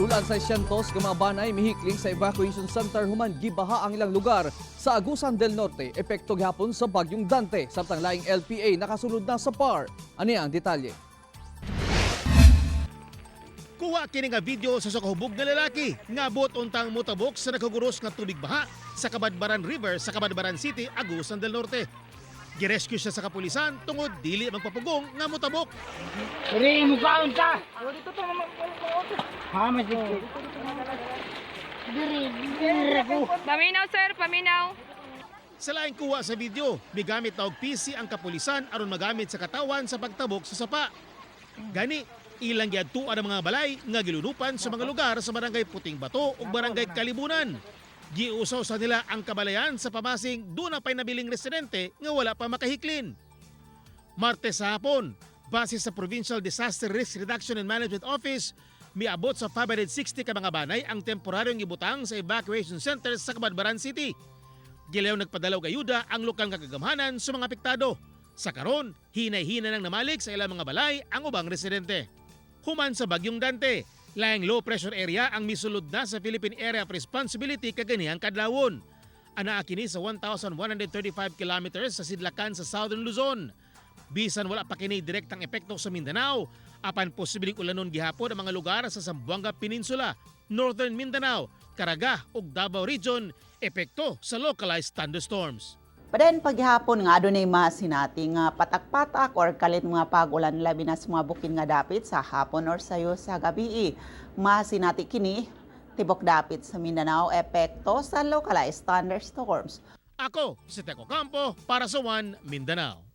Dulaan sa 600 ka mga banay mihikling sa evacuation center human gibaha ang ilang lugar sa Agusan del Norte, epekto gihapon sa Bagyong Dante. Samtang laing LPA nakasulod na sa PAR. Ani ang detalye. Kuha kini nga video sa kahubog nga lalaki nga buot untang motabok sa naghuguros nga tubig baha sa Cabadbaran River sa Cabadbaran City, Agusan del Norte. Girescue siya sa kapulisan tungod dili magpapugong nga motabok. Diri mo kaon ta. Ha, mas dito. Diri, diri ko. Paminaw, sir, paminaw. Sa laing kuha sa video, migamit na og PC ang kapulisan aron magamit sa katawan sa pagtabok sa sapa. Gani, ilang giadtuan ang mga balay nga gilunupan sa mga lugar sa Barangay Puting Bato ug Barangay Kalibunan. Giusaw sa nila ang kabalayan sa pamasing duna pa'y nabiling residente nga wala pa makahiklin. Martes sa hapon, base sa Provincial Disaster Risk Reduction and Management Office, miabot sa 560 ka mga banay ang temporaryong gibutang sa evacuation centers sa Cabadbaran City. Gilaw nagpadala og ayuda ang lokal nga kagamhanan sa mga apektado. Sa karon, hinay-hina nang namalik sa ilang mga balay ang ubang residente. Human sa Bagyong Dante, laing low pressure area ang misulod na sa Philippine Area of Responsibility kaganihang kadlawon. Anaa kini sa 1,135 kilometers sa sidlakan sa Southern Luzon. Bisan wala pa kini direktang epekto sa Mindanao, apan posibleng ulanon gihapon ang mga lugar sa Zamboanga Peninsula, Northern Mindanao, Caraga ug Davao Region, epekto sa localized thunderstorms. Padayon paghapon nga adunay masinati nga patak-patak or kalit mga pag-ulan labi na sa mga bukid nga dapit sa hapon or sayo sa gabi. Masinati kini tibok dapit sa Mindanao, epekto sa localized thunderstorms. Ako si Teco Campo para sa One Mindanao.